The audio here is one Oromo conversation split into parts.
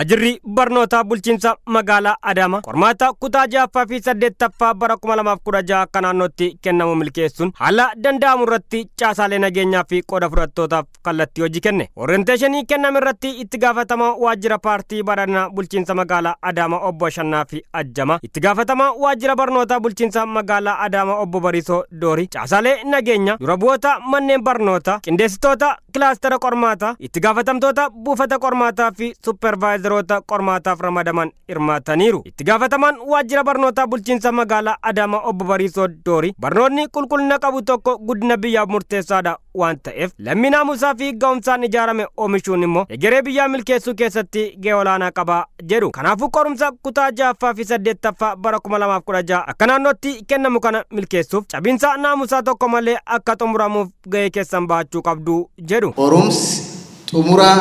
Waajjirri barnootaa bulchiinsa magaalaa Adaamaa qormaata kutaa ja'affaa fi saddeettaffaa bara 2016 akka naannootti kennamu milkeessuun haala danda'amu irratti caasaalee nageenyaa fi qooda fudhattootaaf kallattii hojii kenne. Orienteeshinii kenname irratti itti gaafatamaa waajjira paartii badhaadhinaa bulchiinsa magaalaa Adaamaa obbo Shannaa fi Ajjama, itti gaafatamaa waajjira barnootaa bulchiinsa magaalaa Adaamaa obbo Bariisoo Doori, caasaalee nageenya, dura bu'oota manneen barnootaa, qindeessitoota kilaastera qormaataa, itti gaafatamtoota buufata qormaataa fi suppervaayizaroota qormaataaf ramadaman hirmaataniiru. Itti gaafatamaan waajjira barnootaa bulchiinsa magaalaa Adaamaa obbo Bariisoo Doori, barnoonni qulqullina qabu tokko guddina biyyaaf murteessaadha waan ta'eef, lammii naamusaa fi ga'umsaan ijaarame oomishuun immoo egeree biyyaa milkeessuu keessatti gahee olaanaa qaba jedhu. Kanaafuu, qorumsa kutaa ja'affaa fi saddeettaffaa bara 2016 akka naannootti kennamu kana milkeessuuf cabinsa naamusaa tokko malee akka xumuramuuf gahee keessan bahachuu qabdu jedhu. Qorumsi xumura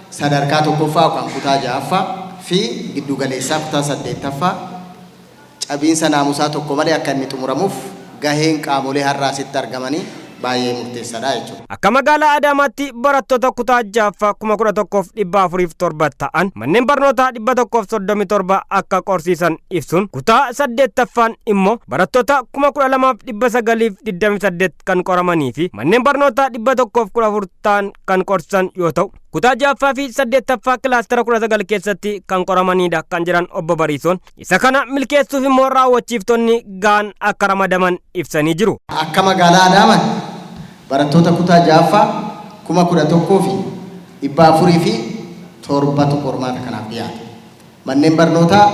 sadarkaa tokkoffaa yookaan kutaa ja'affaa fi giddugaleessaa kutaa saddeettaffaa cabiinsa naamusaa tokko malee akka inni xumuramuuf gaheen qaamolee har'aa asitti argamanii baay'ee murteessaadha jechuudha. Akka magaalaa Adaamaatti barattoota kutaa ja'affaa 11,407 ta'an manneen barnootaa 137 akka qorsiisan ibsuun, kutaa saddeettaffaan immoo barattoota 12,928 kan qoramanii fi manneen barnootaa 114 ta'an kan qorsiisan yoo ta'u, kutaa ja'affaa fi saddeettaffaa kilaastera 19 keessatti kan qoramanidha kan jiran obbo Bariisoon, isa kana milkeessuuf immoo raawwachiiftonni ga'an akka ramadaman ibsanii jiru. Akka magaalaa Adaamaatti barattoota kutaa ja'affaa 11,407tu qormaata kanaaf dhiyaata. Manneen barnootaa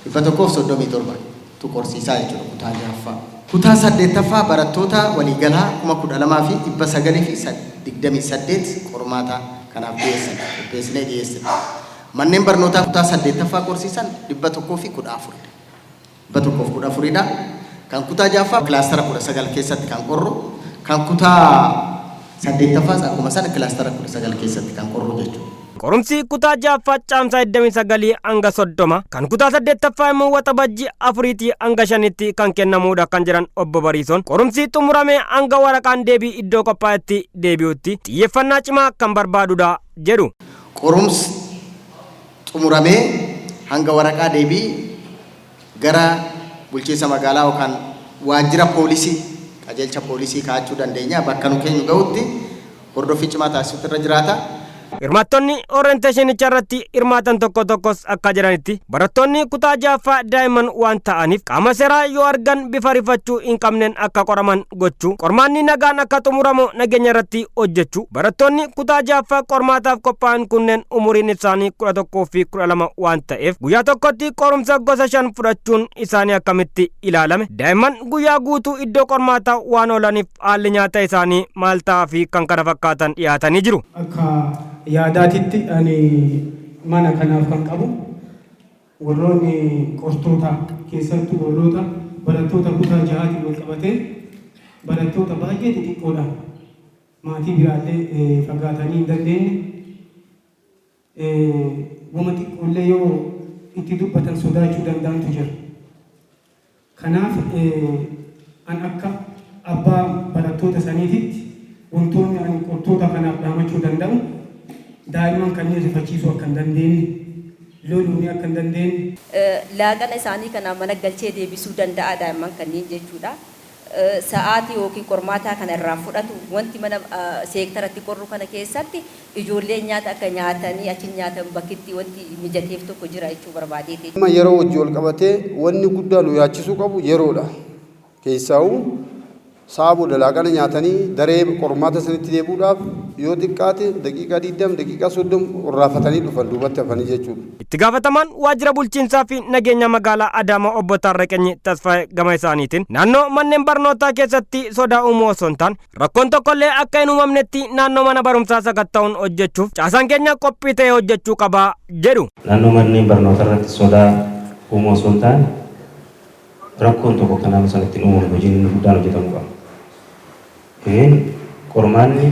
137tu qorsiisaa jechuudha kutaa ja'affaa. Kutaa saddeettaffaa barattoota waliigalaa 12,928 qormaata kanaaf dhiyeessan, qopheessinee dhiyeessine. Manneen barnootaa kutaa saddeettaffaa qorsiisan 114. 114dha. Kan kutaa ja'affaa kilaastara 19 keessatti kan qorru, kan kutaa saddeettaffaas akkuma sana kilaastara 19 keessatti kan qorru jechuudha. Qorumsi kutaa ja'affaa Caamsaa 29 hanga 30, kan kutaa saddeettaffaa immoo Waxabajjii 4 hanga 5tti kan kennamudha kan jedhan obbo Bariisoon, qorumsi xumuramee hanga waraqaan deebii iddoo qophaa'etti deebi'utti xiyyeeffannaa cimaa kan barbaadudha jedhu. Qorumsi xumuramee hanga waraqaa deebii gara bulchiinsa magaalaa yookaan waajjira poolisii, qajeelcha poolisii kaa'achuu dandeenya, bakka nu keenyu ga'utti hordoffii cimaa taasisuutu irra jiraata. Hirmaattonni orienteeshinicha irratti hirmaatan tokko tokkos akka jedhanitti, barattoonni kutaa ja'affaa daa'imman waan ta'aniif qaama seeraa yoo argan bifa rifachuu hin qabneen akka qoraman gochuu, qormaanni nagaan akka xumuramu nageenya irratti hojjechuu, barattoonni kutaa ja'affaa qormaataaf qophaa'an kunneen umuriin isaanii 11 fi 12 waan ta'eef guyyaa tokkotti qorumsa gosa shan fudhachuun isaanii akkamitti ilaalame, daa'imman guyyaa guutuu iddoo qormaataa waan oolaniif haalli nyaata isaanii maal ta'aa fi kan kana fakkaatan dhiyaatanii jiru. Akka yaadaatitti ani mana kanaaf kan qabu, warroonni qortoota, keessattuu warroota barattoota kutaa jahaatiin wal qabatee, barattoota baay'ee xixiqqoodha, maatii biraallee fagaatanii hin dandeenye, wama xiqqoollee yoo itti dubbatan sodaachuu danda'antu jira. Kanaaf an akka abbaa barattoota saniititti wantoonni ani qortoota kanaaf dhaamachuu danda'u, daa'imman kanneen rifachiisuu akka hin dandeenye, loluunii akka hin dandeenye, Laaqana isaanii kana mana galchee deebisuu danda'a daa'imman kanneen jechuudha. Sa'aatii yookiin qormaataa kana irraa fudhatu, wanti mana seektaratti qorru kana keessatti ijoolleen nyaata akka nyaatanii achi nyaatan bakkitti wanti mijateef tokko jira jechuu barbaadeeti. Dhimma yeroo wajji wal qabatee wanni guddaa nu yaachisuu qabu yeroodha. Keessaa'uu sa'a booda laaqana nyaatanii daree qormaata sanitti deebi'uudhaaf yoo xiqqaate daqiiqaa 20, daqiiqaa 30 orraafatanii dhufan, duubatti hafanii jechuudha. Itti gaafatamaan waajjira bulchiinsaa fi nageenya magaalaa Adaamaa obbo Taarraqanyi Tasfaayee gama isaaniitiin, naannoo manneen barnootaa keessatti sodaa uumuu osoo hin taane, rakkoon tokkollee akka hin uumamnetti naannoo mana barumsaa sakatta'uun hojjechuuf caasaan keenya qophii ta'ee hojjechuu qabaa jedhu. Naannoo manneen barnootaa irratti sodaa uumuu osoo hin taane, rakkoon tokko akka naannoo sanatti hin uumamne hojiin inni guddaan hojjetamuu qaba. Isheen qormaanni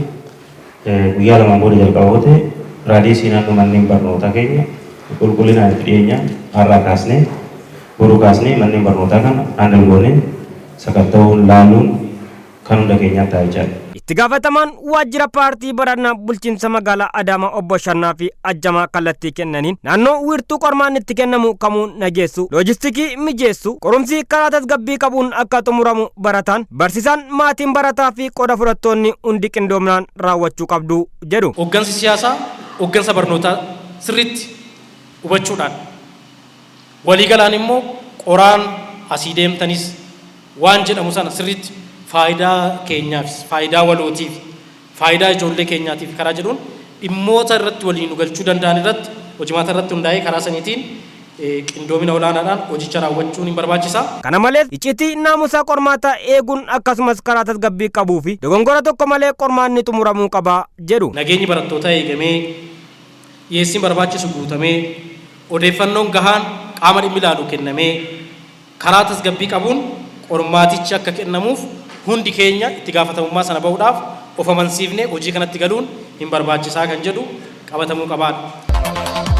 guyyaa lamaan booda jalqaba yoo ta'e, raadiyeesii naannoo manneen barnootaa keenya qulqullinaan itti dhiyeenyaan har'aa kaasnee, boruu kaasnee manneen barnootaa kana handle goonee sakatta'uun, laaluun kan hunda keenyaa ta'a jechaadha. Itti Itti gaafatamaan waajjira paartii badhaadhinaa bulchiinsa magaalaa Adaamaa obbo Shannaa fi Ajjamaa kallattii kennaniin naannoo wiirtuu qormaanni itti kennamu kamuu nageessu, loojistikii mijeessu, qorumsi karaa tasgabbii qabuun akka xumuramu barataan, barsiisaan, maatiin barataa fi qooda fudhattoonni hundi qindoominaan raawwachuu qabdu jedhu. Hooggansi siyaasaa hooggansa barnootaa sirriitti hubachuudhaan, waliigalaan immoo qoraan asii deemtanis waan jedhamu sana sirriitti faayidaa keenyaaf, faayidaa walootiif, faayidaa ijoollee keenyaatiif karaa jedhuun dhimmoota irratti waliin nu galchuu danda'an irratti hojimaata irratti hundaa'ee karaa saniitiin qindoomina olaanaadhaan hojicha raawwachuun hin barbaachisa. Kana malees, iccitii naamusaa qormaataa eeguun akkasumas karaa tasgabbii qabuu fi dogongora tokko malee qormaanni xumuramuu qaba jedhu. Nageenyi barattootaa eegamee, dhiyeessiin barbaachisu guutamee, odeeffannoon gahaan qaama dhimmi ilaalu kennamee, karaa tasgabbii qabuun qormaatichi akka kennamuuf hundi keenya itti gaafatamummaa sana bahuudhaaf of amansiifnee hojii kanatti galuun hin barbaachisaa kan jedhu qabatamuu qabaadha.